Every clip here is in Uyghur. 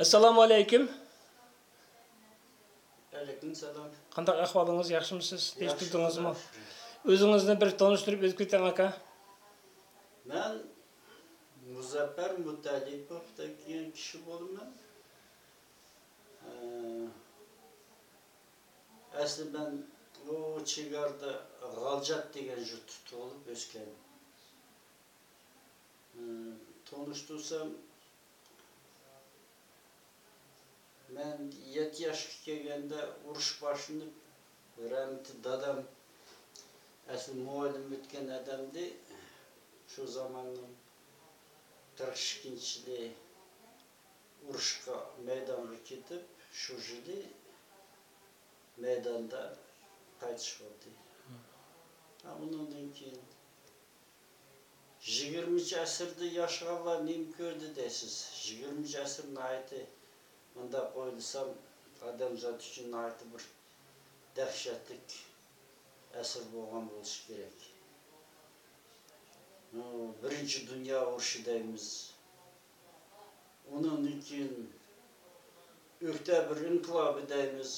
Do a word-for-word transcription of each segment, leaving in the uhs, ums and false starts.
ئەسسالامۇ ئەلەيكۇم. ئەلەيكۇم سالام. قانداق ئەھۋالىڭىز؟ ياخشىمۇسىز؟ تىنچ ياخشى، تۇردىڭىزمۇ؟ خۇدا شۈكرى. ئۆزىڭىزنى بىر تونۇشتۇرۇپ ئۆتۈپ ئۆتۈڭ، ئاكا. مەن مۇزەپپەر مۇتەللىپوف دېگەن كىشى بولىمەن. ئە، ئەسلى مەن ئۇ چېگرادە غالجات دېگەن يۇرتتا تۇغۇلۇپ ئۆسكەن. ئە، تونۇشتۇرسام، مەن يەتتە ياشقا كەلگەندە ئۇرۇش باشلىنىپ، رەھمىتى دادام ئەسلى مۇئەللىم ئۆتكەن ئادەمدى. شۇ زاماننىڭ قىرىق ئىككىنچى يىلى ئۇرۇشقا مەيدانغا كېتىپ، شۇ يىلى مەيداندا قايتىش بولدى. ھە، ئۇنىڭدىن كېيىن يىگىرمىنچى ئەسىردە ياشىغانلار نېمە كۆردى دەيسىز؟ يىگىرمىنچى ئەسىر ناھايىتى، مۇنداق ئويلىسام، ئادەمزات ئۈچۈن ناھايىتى بىر دەھشەتلىك ئەسىر بولغان بولۇشى كېرەك. بىرىنچى دۇنيا ئۇرۇشى دەيمىز. ئۇنىڭدىن كېيىن ئۆكتەبىر ئىنقىلابى دەيمىز.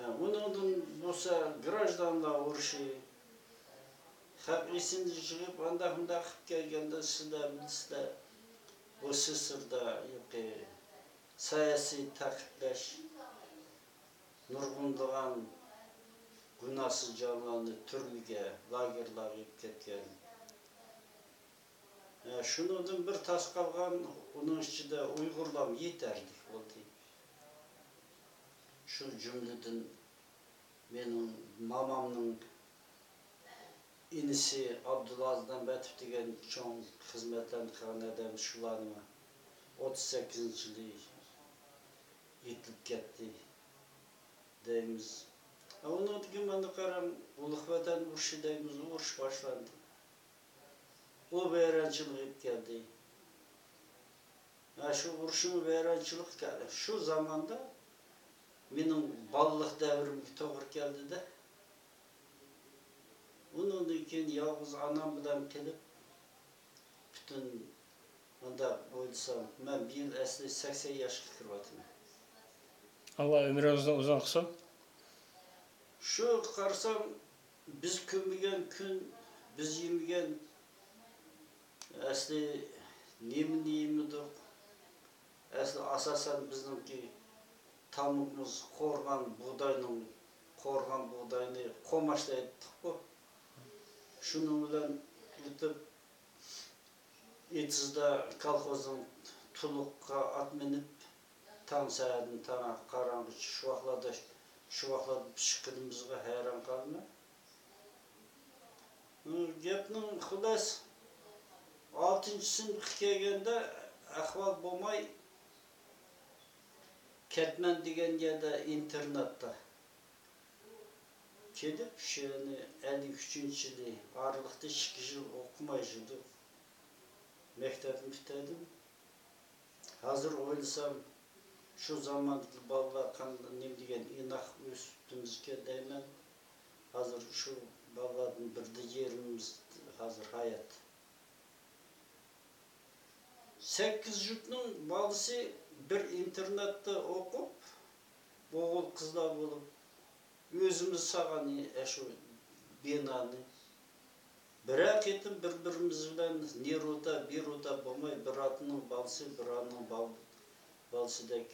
ئۇنىڭدىن بولسا گراژدانلار ئۇرۇشى. خەق ئېسىنى يىغىپ، ئانداق مۇنداق قىلىپ كەلگەندە، سىلەر بىلىسىلەر، بۇ سىسىردا يۇقى سىياسىي تەقىبلەش نۇرغۇنلىغان گۇناھسىز جانلارنى تۈرمىگە، لاگېرلارغا ئېلىپ كەتكەن. ئە، شۇنىڭدىن بىر تاس قالغان، ئۇنىڭ ئىچىدە ئۇيغۇرلارمۇ يېتەرلىك بولدى. شۇ جۈملىدىن مېنىڭ مامامنىڭ ئىنىسى ئابدۇلئازىز ئەمبەتوف دېگەن چوڭ خىزمەتلەرنى قىلغان ئادەم، شۇلارمۇ ئوتتۇز سەككىزىنچى يىلى يېتىلىپ كەتتى دەيمىز. ئۇنىڭدىن كېيىن مانا قاراڭ، ئۇلۇغ ۋەتەن ئۇرۇشى دەيمىز، ئۇرۇش باشلاندى. ئۇ ۋەيرانچىلىق ئېلىپ كەلدى. ھە، شۇ ئۇرۇشنىڭ ۋەيرانچىلىقى كەلدى. شۇ زاماندا مېنىڭ بالىلىق دەۋرىمگە توغرا كەلدىدە. ئۇنىڭدىن كېيىن يالغۇز ئانام بىلەن قېلىپ، پۈتۈن، مۇنداق ئويلىسام، مەن بىيىل ئەسلى سەكسەن ياشقا كىرىۋاتىمەن. ئاللا ئۆمرىڭىزنى ئۇزۇن قىلسۇن. شۇ قارىسام، بىز كۆممىگەن كۈن، بىز يېمىگەن، ئەسلى نېمىنى يېمىدۇق؟ ئەسلى ئاساسەن بىزنىڭكى تامىقىمىز قورۇغان بۇغداينىڭ، قورۇغان بۇغداينى قوماچلايتتۇققۇ. شۇنىڭ بىلەن ئۆتۈپ، ئېتىزدا كالخوزنىڭ تۇلۇققا ئات مىنىپ، تاڭ سەھەردىن تاڭ قاراڭغۇچە شۇ ۋاقىتلاردا، شۇ ۋاقىتلاردا پىشقىنىمىزغا ھەيران قالىمەن. گەپنىڭ خۇلاسە، ئالتىنچى سىنىپقا كەلگەندە ئەھۋال بولماي، كەتمەن دېگەن يەردە ئىنتېرناتتا كېلىپ، شۇ يەرنى ئەللىك ئۈچىنچى يىلى ئارىلىقتا ئىككى يىل ئوقۇماي يۈردۇق. مەكتەپنى پۈتتۈردۈم. ھازىر ئويلىسام، شۇ زاماندىكى بالىلار قانداق، نېمە دېگەن ئىناق ئۆسۈپتىمىزكەن دەيمەن. ھازىر شۇ بالىلاردىن بىردە يېرىمىمىز ھازىر ھايات. سەككىز يۇرتنىڭ بالىسى بىر ئىنتېرناتتا ئوقۇپ، ئوغۇل قىزلار بولۇپ، ئۆزىمىز سالغان ئاشۇ بىنانى. بىرەر قېتىم بىر-بىرىمىز بىلەن نېرۇتا، بېرۇتا بولماي، بىر ئاتىنىڭ بالىسى، بىر ئانىنىڭ بال-، بالىسىدەك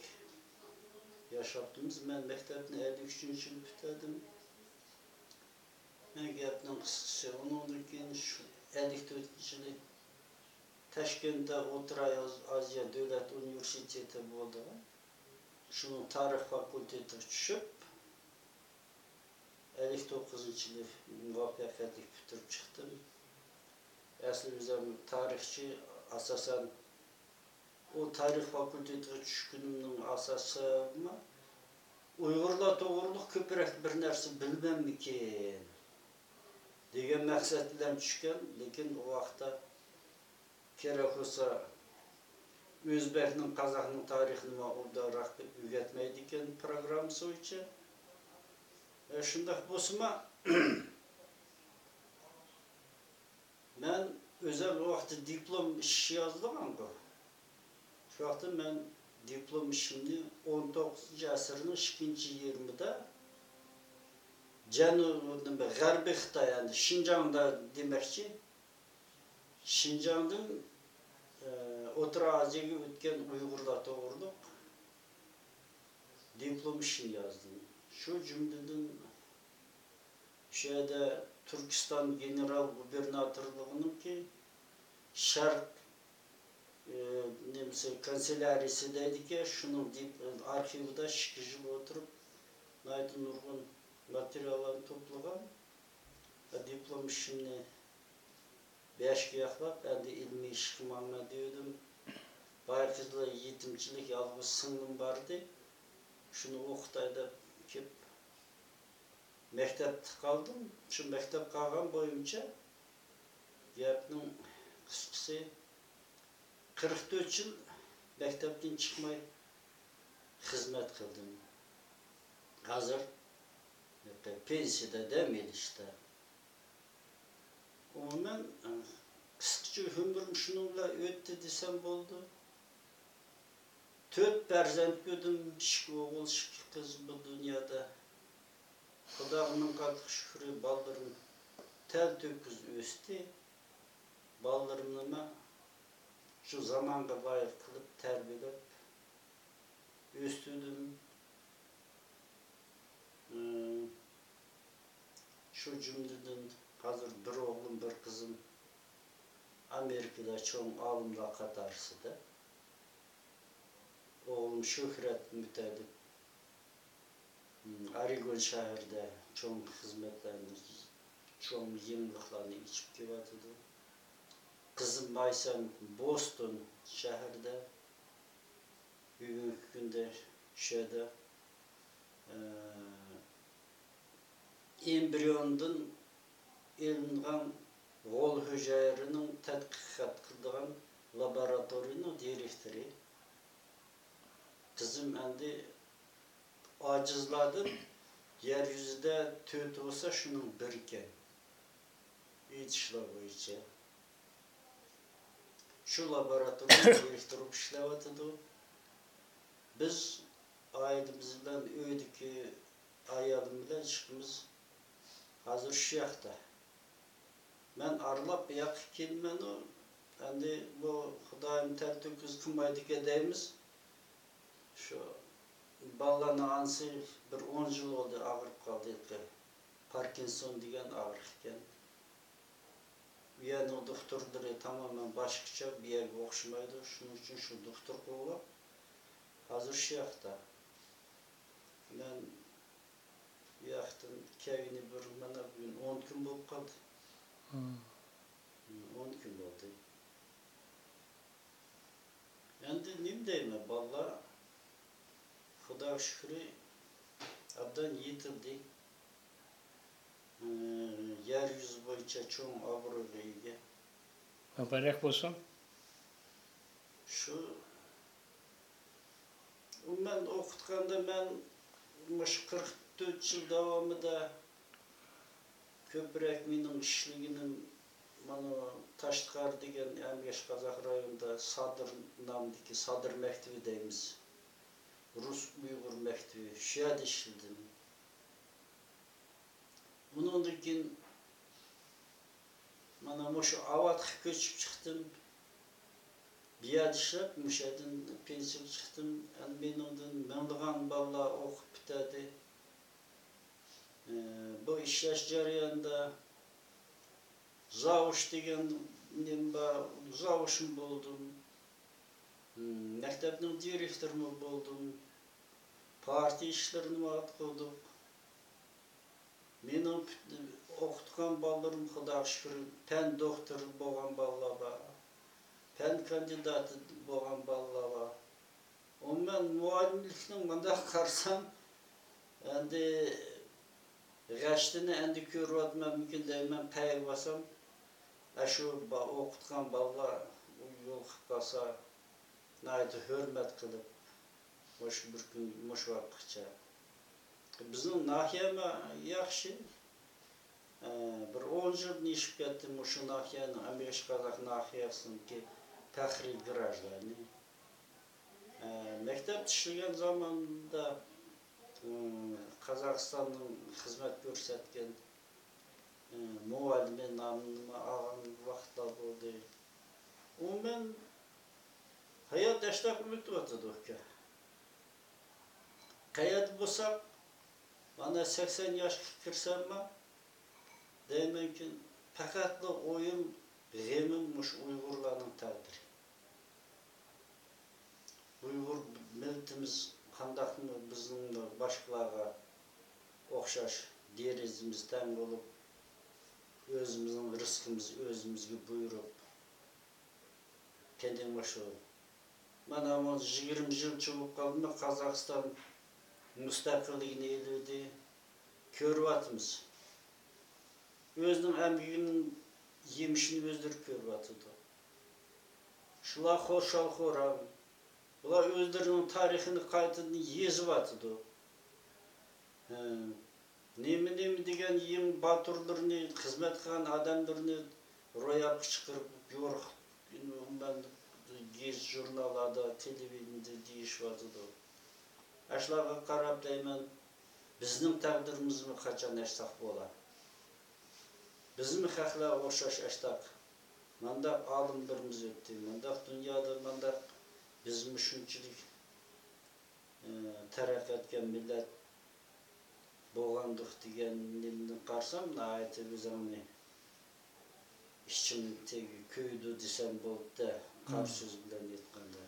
ياشاپتىمىز. مەن مەكتەپنى ئەللىك ئۈچىنچى يىلى پۈتتۈردۈم. مەن گەپنىڭ قىسقىسى، ئۇنىڭدىن كېيىن شۇ ئەللىك تۆتىنچى يىلى تاشكەنتتە ئوتتۇرا ئاز-، ئازىيا دۆلەت ئۇنىۋېرسىتېتى بولىدىغان، شۇنىڭ تارىخ فاكۇلتېتىغا چۈشۈپ، ئەللىك توققۇزىنچى يىلى مۇۋەپپەقىيەتلىك پۈتتۈرۈپ چىقتىم. ئەسلى ئۆزۈم تارىخچى، ئاساسەن، ئۇ تارىخ فاكۇلتېتىغا چۈشكىنىمنىڭ ئاساسىي سەۋەبىمۇ، ئۇيغۇرلار توغرۇلۇق كۆپرەك بىر نەرسە بىلىمەممىكىن دېگەن مەقسەت بىلەن چۈشكەن. لېكىن ئۇ ۋاقىتتا كېرەك بولسا، ئۆزبەكنىڭ، قازاقنىڭ تارىخىنىمۇ ئوبدانراق ئۆگەتمەيدىكەن پىروگراممىسى بويىچە. ئە، شۇنداق بولسىمۇ، مەن ئۆزۈم ئۇ ۋاقىتتا دىپلوم ئىش يازىدىغانغۇ. شۇ ۋاقىتتا مەن دىپلوم ئىشىمنى ئون توققۇزىنچى ئەسىرنىڭ ئىككىنچى يېرىمىدا جەنۇ-، نېمە، غەربىي خىتاي، يەنى شىنجاڭدا دېمەكچى. شىنجاڭدىن، ئە، ئوتتۇرا ئازىيەگە ئۆتكەن ئۇيغۇرلار توغرۇلۇق دىپلوم ئىشىنى يازدىم. شۇ جۈملىدىن شۇ يەردە تۈركىستان گېنېرال گۇبېرناتورلۇقىنىڭكى شەرق، ئى، نېمىسى، كانسېليارىيىسى دەيدىكەن، شۇنىڭ دىپ-، ئارخىۋىدا ئىككى يىل ئولتۇرۇپ، ناھايىتى نۇرغۇن ماتېرىياللارنى توپلىغان. دىپلوم ئىشىمنى بەشكە ياقلاپ، ئەمدى ئىلمىي ئىشقا ماڭىمەن دېۋىدىم. بايا قىزلار يېتىمچىلىك، يالغۇز سىڭلىم بار ئىدى. شۇنى ئوقۇتاي دەپ كېلىپ، مەكتەپتە قالدىم. شۇ مەكتەپ قالغان بويىچە گەپنىڭ قىسقىسى، قىرىق تۆت يىل مەكتەپتىن چىقماي خىزمەت قىلدىم. ھازىر پېنسىيەدە، دەم ئېلىشتا. ئومۇمەن، قىسقىچە ئۆمرۈم شۇنىڭ بىلەن ئۆتتى دېسەم بولىدۇ. تۆت پەرزەنت كۆردۈم، ئىككى ئوغۇل، ئىككى قىز بۇ دۇنيادا. خۇداغا مىڭ قاتلىق شۈكرى، بالىلىرىم تەلتۆكۈس ئۆستى. بالىلىرىمنىمۇ شۇ زامانغا لايىق قىلىپ تەربىيەلەپ ئۆستۈردۈم. ئىم، شۇ جۈملىدىن ھازىر بىر ئوغلۇم، بىر قىزىم ئامېرىكىدا چوڭ ئالىملار قاتارىسىدا. ئوغلۇم شۆھرەت مۇتەللىپ، ئىم، ئارېگون شەھىرىدە چوڭ خىزمەتلەرنى، چوڭ يېڭىلىقلارنى ئېچىپ كېلىۋاتىدۇ. قىزىم مايسەم بوستون شەھىرىدە. بۈگۈنكى كۈندە شۇ يەردە، ئە، ئېمبرىيوندىن ئېلىنغان غول ھۈجەيرىنىڭ تەتقىقات قىلىدىغان لابوراتورىيىنىڭ دىرېكتورى. قىزىم ئەمدى ئاجىزلاردىن يەر يۈزىدە تۆتى بولسا، شۇنىڭ بىرىكەن. ئېيتىشلار بويىچە شۇ لابوراتورىيە دىرېكتورى بولۇپ ئىشلەۋاتىدۇ. بىز ئائىلىمىز بىلەن، ئۆيدىكى ئايالىم بىلەن ئىككىمىز ھازىر شۇ ياقتا. مەن ئارىلاپ بۇ ياققا كېلىمەنۇ، ئەمدى بۇ خۇدايىم تەلتۆكۈس قىلمايدىكەن دەيمىز. شۇ بالىلارنىڭ ئانىسى بىر ئون يىل بولدى، ئاغرىپ قالدى. پاركىنسون دېگەن ئاغرىق ئىكەن. ئۇ يەرنىڭ دوختۇرلىرى تامامەن باشقىچە، بۇ يەرگە ئوخشىمايدۇ. شۇنىڭ ئۈچۈن شۇ دوختۇر قوغلاپ، ھازىر شۇ ياقتا. مەن بۇ ياقتىن كەلگىنى بىر، مانا، بۈگۈن ئون كۈن بولۇپ قالدى. مم. مم، ئون كۈن بولدى. ئەمدى نېمە دەيمەن، بالىلار، خۇداغا شۈكرى، ئابدان يېتىلدى. ئى، يەر يۈزى بويىچە چوڭ ئابرۇيغا ئىگە. مۇبارەك بولسۇن. شۇ، ئۇ مەن ئوقۇتقاندا، مەن مۇشۇ قىرىق تۆت يىل داۋامىدا كۆپرەك مېنىڭ ئىشلىگىنىم مانا تاشتىقار دېگەن ئەمگەش قازاق رايونىدا سادىر نامىدىكى سادىر مەكتىۋى دەيمىز. رۇس ئۇيغۇر مەكتىۋى، شۇ يەردە ئىشلىدىم. ئۇنىڭدىن كېيىن مانا مۇشۇ ئاۋاتقا كۆچۈپ چىقتىم. بۇ يەردە ئىشلەپ، مۇشۇ يەردىن پېنسىيەگە چىقتىم. ئەمدى مېنىڭدىن مىڭلىغان بالىلار ئوقۇپ پۈتەدى. ئى، بۇ ئىشلەش جەريانىدا زاۋۇش دېگەن نېمە بار، زاۋۇشمۇ بولدۇم. مم، مەكتەپنىڭ دىرېكتورىمۇ بولدۇم. پارتىيە ئىشلىرىنىمۇ ئاتقۇردۇق. مېنىڭ پۈت-، ئوقۇتقان بالىلىرىم، خۇداغا شۈكۈر، پەن دوكتورى بولغان بالىلار بار، پەن كاندىداتى بولغان بالىلار بار. ئومۇمەن، مۇئەللىملىكنىڭ مۇنداق قارىسام، ئەمدى غەشتىنى ئەمدى كۆرۈۋاتىمەنمىكىن دەيمەن، پەيگە بارسام، ئاشۇ با-، ئوقۇتقان بالىلار يولۇقۇپ قالسا، ناھايىتى ھۆرمەت قىلىپ، مۇشۇ بىر كۈن، مۇشۇ ۋاقىتقىچە. بىزنىڭ ناھىيەمۇ ياخشى. ئە، بىر ئون يىلدىن ئېشىپ كەتتى مۇشۇ ناھىيەنىڭ، ئەمگەش قازاق ناھىيەسىنىڭكى پەخرىي گراژدانى. ئىشلىگەن زاماندا، ئىم، قازاقىستاننىڭ خىزمەت كۆرسەتكەن، ئىم، مۇئەللىمى نامىنىمۇ ئالغان ۋاقىتلار بولدى. ئومۇمەن، ھايات ئاشتاق ئۆتۈۋاتىدۇ ئۇكا. قەيەردە بولساق، مانا سەكسەن ياشقا كىرسەممۇ، دەيمەنكى، پەقەتلا ئويۇم، غېمىم مۇشۇ ئۇيغۇرلارنىڭ تەقدىرى. ئۇيغۇر مىللىتىمىز قانداقمۇ بىزنىڭ باشقىلارغا ئوخشاش دېرىزىمىز تەڭ بولۇپ، ئۆزىمىزنىڭ رىزقىمىزنى ئۆزىمىزگە بۇيرۇپ، قېنى مۇشۇ، مانا مۇ يىگىرمە يىلچە بولۇپ قالدىمۇ، قازاقىستان مۇستەقىللىكىنى ئېلىۋىدى. كۆرۈۋاتىمىز. ئۆزىنىڭ ئەمگىكىنىڭ يېمىشىنى ئۆزلىرى كۆرۈۋاتىدۇ. شۇلار خۇشال-خۇرام. بۇلار ئۆزلىرىنىڭ تارىخىنى قايتىدىن يېزىۋاتىدۇ. ھە. نېمە-نېمە دېگەن يېڭى باتۇرلىرىنى، خىزمەت قىلغان ئادەملىرىنى روياپقا چىقىرىپ، يورۇق، ئومۇمەن گېزىت-ژۇرناللاردا، تېلېۋىدېنىيەدە دېيىشىۋاتىدۇ. ئاشۇلارغا قاراپ دەيمەن، بىزنىڭ تەقدىرىمىزمۇ قاچان ئاشتاق بولا؟ بىزمۇ خەقلەر ئوخشاش ئاشتاق. مانداق ئالىملىرىمىز ئۆتتى، مانداق دۇنيادا مانداق بىزمۇ شۇنچىلىك، ئى، تەرەققىي ئەتكەن مىللەت بولغاندۇق دېگەن نېمىدىن قارىسام، ناھايىتى ئۆزۈڭنى ئىچىڭ تېگى كۆيىدۇ دېسەم بولىدۇ-دە، قارا سۆز بىلەن ئېيتقاندا.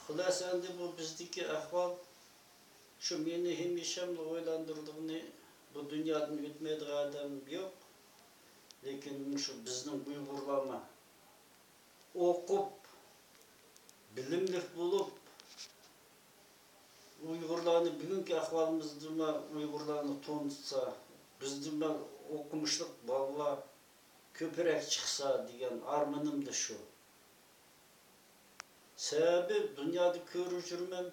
خۇلاسە، ئەمدى بۇ بىزدىكى ئەھۋال، شۇ مېنى ھەمىشەملا ئويلاندۇرىدىغىنى، بۇ دۇنيادىن ئۆتمەيدىغان ئادەم يوق. لېكىن مۇشۇ بىزنىڭ ئۇيغۇرلارمۇ ئوقۇپ، بىلىملىك بولۇپ، ئۇيغۇرلارنى بۈگۈنكى ئەھۋالىمىزدىمۇ ئۇيغۇرلارنى تونۇتسا، بىزدىمۇ ئوقۇمۇشلۇق بالىلار كۆپرەك چىقسا دېگەن ئارمىنىمدا شۇ. سەۋەبى، دۇنيادا كۆرۈپ يۈرىمەن،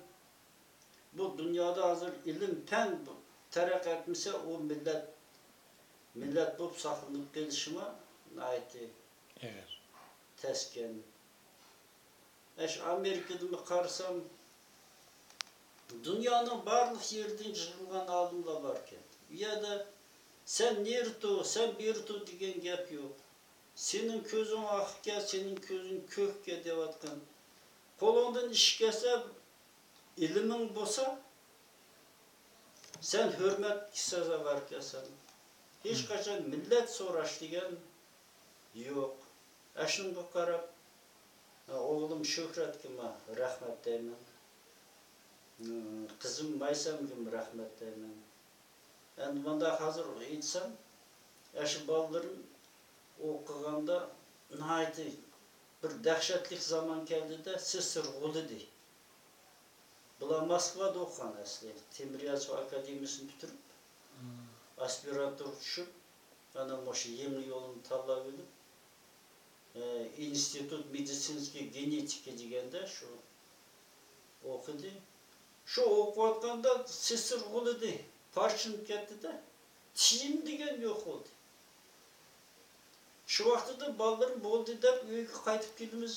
بۇ دۇنيادا ھازىر ئىلىم-پەن تەرەققىي ئەتمىسە، ئۇ مىللەت، مىللەت بولۇپ ساقلىنىپ قېلىشىمۇ ناھايىتى ئېغىر. تەسكەن. ئەش ئامېرىكىدىمۇ قارىسام، دۇنيانىڭ بارلىق يېرىدىن يىغىلغان ئالىملار باركەن. ئۇ يەردە سەن نېرى تۇر، سەن بېرى تۇر دېگەن گەپ يوق. سېنىڭ كۆزۈڭ ئاقكەن، سېنىڭ كۆزۈڭ كۆككەن دەۋاتقان. قولۇڭدىن ئىش كەلسە، ئىلمىڭ بولسا، سەن ھۆرمەتكە سازاۋەركەنسەن. ھېچقاچان مىللەت سوراش دېگەن يوق. ئاشۇنىڭغا قاراپ، ئوغلۇم شۆھرەتكىمۇ رەھمەت دەيمەن. قىزىم مايسەمگىمۇ رەھمەت دەيمەن. ئەمدى مۇنداق ھازىر ئېيتسام، ئاشۇ بالىلىرىم ئوقۇغاندا ناھايىتى بىر دەھشەتلىك زامان كەلدىدە، سىسىر غۇلىدى. بۇلار موسكۋادا ئوقۇغان ئەسلى. تىمۇر يازما ئاكادېمىيىسىنى پۈتتۈرۈپ، ئاسپىرانتۇرغا چۈشۈپ، ئانا مۇشۇ يېڭى يولنى تاللاۋېلىپ، ئىنستىتۇت مېدىتسىنسكىي گېنېتىكا دېگەندە شۇ ئوقۇدى. شۇ ئوقۇۋاتقاندا سېسىر غۇلىدى، پارچىلىنىپ كەتتىدە، تىيىن دېگەن يوق بولدى. شۇ ۋاقتىدا بالىلىرىم بولدى دەپ ئۆيگە قايتىپ كېلىمىز.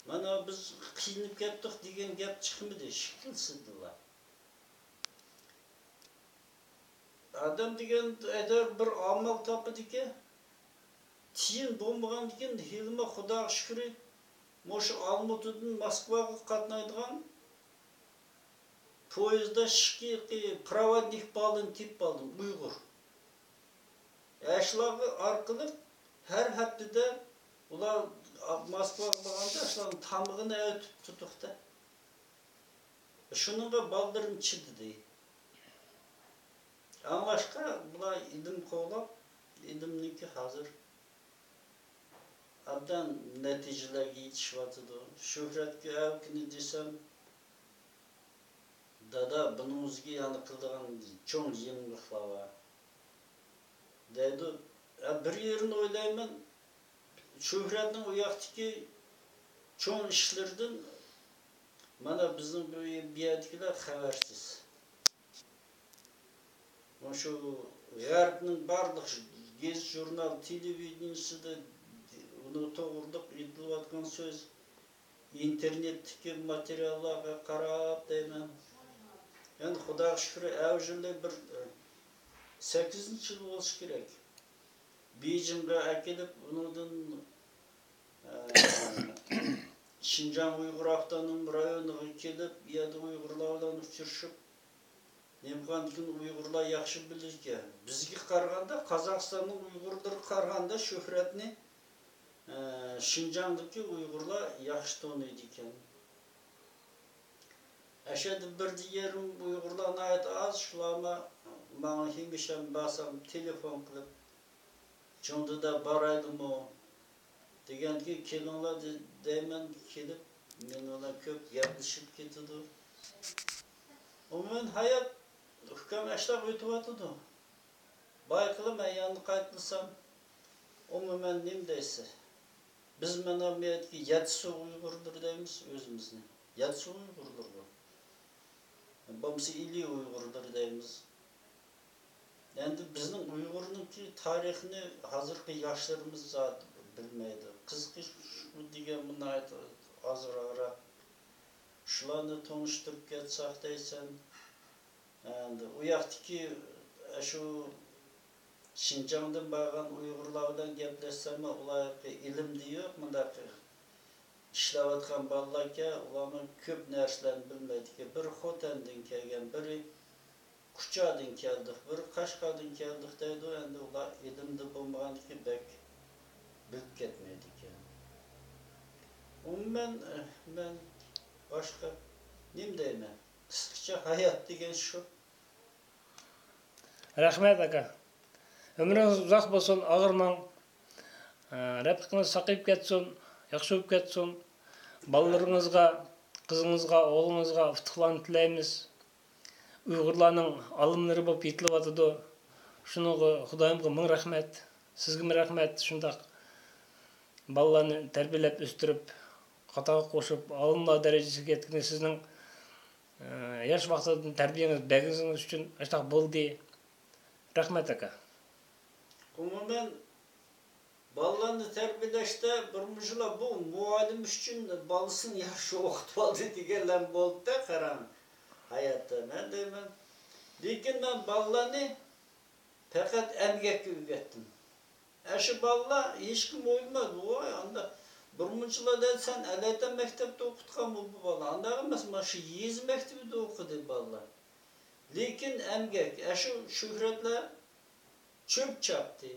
مانا بىز قىينىلىپ كەتتۇق دېگەن گەپ چىقمىدى، شىكىلسىدىلا. ئادەم دېگەن ئەگەر بىر ئامال تاپىدىكەن، تىيىن بولمىغاندىكىن ھېلىمۇ خۇداغا شۈكرى، مۇشۇ ئالمۇتىدىن موسكۋاغا قاتنايدىغان پويىزدا ئىككى پروۋودنىك بالىنى تېپىپ ئالدىم، ئۇيغۇر. ئەشۇلارغا ئارقىلىق ھەر ھەپتىدە ئۇلار موسكۋاغا بارغاندا ئاشۇلارنىڭ تامىقىنى ئەۋېتىپ تۇردۇق-دە. شۇنىڭغا بالىلىرىم چىدىدى. ئاڭلاشقا بۇلار ئىلىم قوغلاپ، ئىلىمنىڭكى ھازىر ئابدان نەتىجىلەرگە يېتىشىۋاتىدۇ. شۆھرەتكە ئەۋكىنى دېسەم، دادا، بۇنىڭ ئۆزىگە يەنە قىلىدىغان چوڭ يېڭىلىقلار بار دەيدۇ. بىر يېرىنى ئويلايمەن، شۆھرەتنىڭ ئۇ ياقتىكى چوڭ ئىشلىرىدىن مانا بىزنىڭ بۇ، بۇ يەردىكىلەر خەۋەرسىز. مۇشۇ غەربنىڭ بارلىق گېزىت-ژۇرنال، تېلېۋىدېنىيىسىدە ئۇنىڭ توغرىلىق ئېيتىلىۋاتقان سۆز، ئىنتېرنېتتىكى ماتېرىياللارغا قاراپ دەيمەن. يەنى خۇداغا شۈكرى، ئەۋ يىلى بىر، ئە، سەككىزىنچى يىل بولسا كېرەك. بېيجىڭغا ئەكېلىپ، ئۇنىڭدىن، ئە، شىنجاڭ ئۇيغۇر ئاپتونوم رايونىغا كېلىپ، ئۇ يەردە ئۇيغۇرلار بىلەن ئۇچرىشىپ، نېمە قىلغاندىكىن ئۇيغۇرلار ياخشى بىلىدىكەن. بىزگە قارىغاندا، قازاقىستاننىڭ ئۇيغۇرلىرىغا قارىغاندا شۆھرەتنى، ئە، شىنجاڭدىكى ئۇيغۇرلار ياخشى تونۇيدىكەن. ئەشەدە بىردە يېرىم ئۇيغۇرلار ناھايىتى ئاز، شۇلارمۇ ماڭا ھېمىشە بارسام تېلېفون قىلىپ، «جۇڭدىدا بارايلىمۇ؟» دېگەندىكىن، «كېلىڭلار» دە-، دەيمەن، كېلىپ مېنىڭ بىلەن كۆپ گەپلىشىپ كېتىدۇ. ئومۇمەن ھايات ئۇكام ئەشتاق ئۆتۈۋاتىدۇ. بايقىلىم ئەيياننى قايتلىسام، ئومۇمەن نېمە دەيسىز؟ بىز مانا بۇ يەردىكى يەتتىسۇ ئۇيغۇرلىرى دەيمىز ئۆزىمىزنى. يەتتىسۇ ئۇيغۇرلىرى بۇ. بولمىسا ئىلى ئۇيغۇرلىرى دەيمىز. ئەمدى بىزنىڭ ئۇيغۇرنىڭكى تارىخىنى ھازىرقى ياشلىرىمىز زادى بىلمەيدۇ. قىزىقى شۇ دېگەن ناھايىتى ئازراقراق. شۇلارنى تونۇشتۇرۇپ كەتسەك دەيسەن. ئەمدى ئۇ ياقتىكى، ئە، شۇ شىنجاڭدىن بارغان ئۇيغۇرلار بىلەن گەپلەشسەممۇ، ئۇلار ياقى ئىلىمدە يوق، مۇنداق ئىشلەۋاتقان بالىلاركەن، ئۇلارمۇ كۆپ نەرسىلەرنى بىلمەيدىكەن. بىرى خوتەندىن كەلگەن، بىرى كۇچادىن كەلدۇق، بىرى قەشقەردىن كەلدۇق دەيدۇ. ئەمدى ئۇلار ئىلىمدە بولمىغاندىكىن بەك بىلىپ كەتمەيدىكەن. ئومۇمەن، ئە، مەن باشقا نېمە دەيمەن؟ قىسقىچە ھايات دېگەن شۇ. رەھمەت، ئاكا. ئۆمرىڭىز ئۇزاق بولسۇن، ئاغرىماڭ. ئە، رەپىقىڭىز ساقىيىپ كەتسۇن، ياخشى بولۇپ كەتسۇن. بالىلىرىڭىزغا، قىزىڭىزغا، ئوغلىڭىزغا ئۇتۇقلارنى تىلەيمىز. ئۇيغۇرلارنىڭ ئالىملىرى بولۇپ يېتىلىۋاتىدۇ. شۇنىڭغا خۇدايىمغا مىڭ رەھمەت. سىزگىمۇ رەھمەت. شۇنداق بالىلارنى تەربىيەلەپ ئۆستۈرۈپ، قاتارغا قوشۇپ، ئالىملار دەرىجىسىگە يەتكىنى سىزنىڭ، ئە، ياش ۋاقتىدىن تەربىيەڭىز بەرگىنىڭىز ئۈچۈن ئاشۇنداق بولدى. رەھمەت، ئاكا. ئومۇمەن، بالىلارنى تەربىيەلەشتە بىر مۇنچىلا بۇ مۇئەللىم ئۈچۈن بالىسىنى ياخشى ئوقۇتۇۋالدى دېگەنلەر بولدى-دە، قاراڭ، ھاياتتا. مەن دەيمەن، لېكىن مەن بالىلارنى پەقەت ئەمگەككە ئۆگەتتىم. ئەشۇ بالىلار ھېچكىم ئويلىمايدۇ، ۋاي، ئاندا بىر مۇنچىلا دەيدۇ، سەن ئەلەيتە مەكتەپتە ئوقۇتقانمۇ بۇ بالا؟ ئانداق ئەمەس، مانا شۇ يېزا مەكتىۋىدە ئوقۇدى بالىلار. لېكىن ئەمگەك، ئەشۇ شۆھرەتلەر چۆپ چاپتى،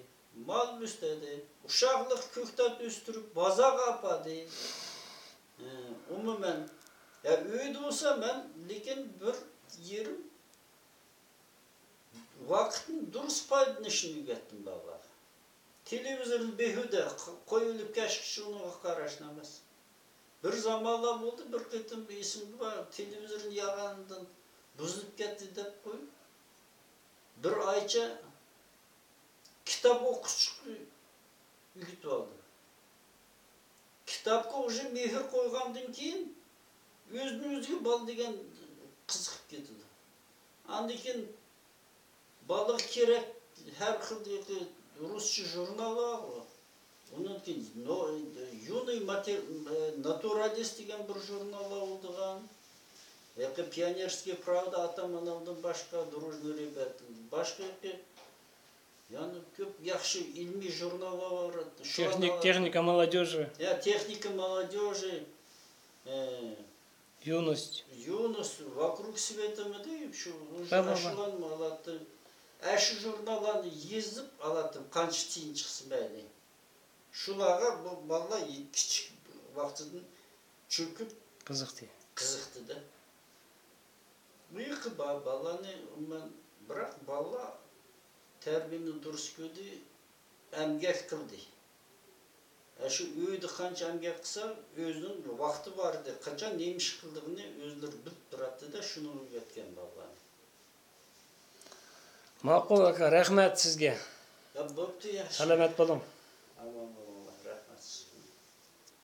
مال بۆسلىدى، ئۇششاقلىق كۆكتات ئۆستۈرۈپ بازارغا ئاپاردى. ھە، ئومۇمەن، يا ئۆيدە بولسا مەن، لېكىن بىر يېرىم ۋاقىتنى دۇرۇس پايدىلىنىشنى ئۆگەتتىم بالىلارغا. تېلېۋىزورنى بىھۇدە ق-، قويۇۋېلىپ كەچكىچە ئۇنىڭغا قاراشنى ئەمەس. بىر زامانلار بولدى، بىر قېتىم ئېسىمدە بار، تېلېۋىزورنى ياغاندىن بۇزۇلۇپ كەتتى دەپ قويۇپ، بىر ئايچە كىتاب ئوقۇشقا ئۆگىتىۋالدىم. كىتابقا ئۇژې مېھىر قويغاندىن كېيىن، ئۆزىدىن ئۆزىگە بالا دېگەن قىزىقىپ كېتىدۇ. ئاندىن كېيىن بالىغا كېرەك ھەر خىل رۇسچە ژۇرناللار بار. ئۇنىڭدىن كېيىن نو-، يۇنىي ماتې-، ناتۇرالىست دېگەن بىر ژۇرناللار بولىدىغان. ھېلىقى پىئونېرسكىي پراۋدا، ئاتام ئانامدىن باشقا، دروژنىي رېبياتا، باشقا ھېلىقى يەنە كۆپ ياخشى ئىلمىي ژۇرناللار بار. شۇلارنى تېخنىك-، تېخنىكا مولодёжى. يا، تېخنىكا مولодёجى. ئە، يۇنۇس. يۇنۇس، «Вокруг света»مىدى؟ شۇ، بار، بار، بار. شۇلارنى ئالاتتىم. ئەشۇ ژۇرناللارنى يېزىپ ئالاتتىم، قانچە تىيىن چىقسا مەيلى. شۇلارغا بۇ بالىلار كىچىك ۋاقتىدىن چۆكۈپ قىزىقتى. قىزىقتىدە. مىيىقى بار بالىلارنى ئومۇمەن، بىراق بالىلار تەربىيەنى دۇرۇس كۆردى، ئەمگەك قىلدى. ئە، شۇ ئۆيدە قانچە ئەمگەك قىلسا، ئۆزىنىڭ ۋاقتى بار ئىدى. قاچان نېمە ئىش قىلىدىغىنى ئۆزلىرى بىلىپ تۇراتتى-دە، شۇنى ئۆگەتكەن بالىلارنى. ماقۇل ئاكا، رەھمەت سىزگە. يا، بوپتۇ، ياخشى. سالامەت بولۇڭ.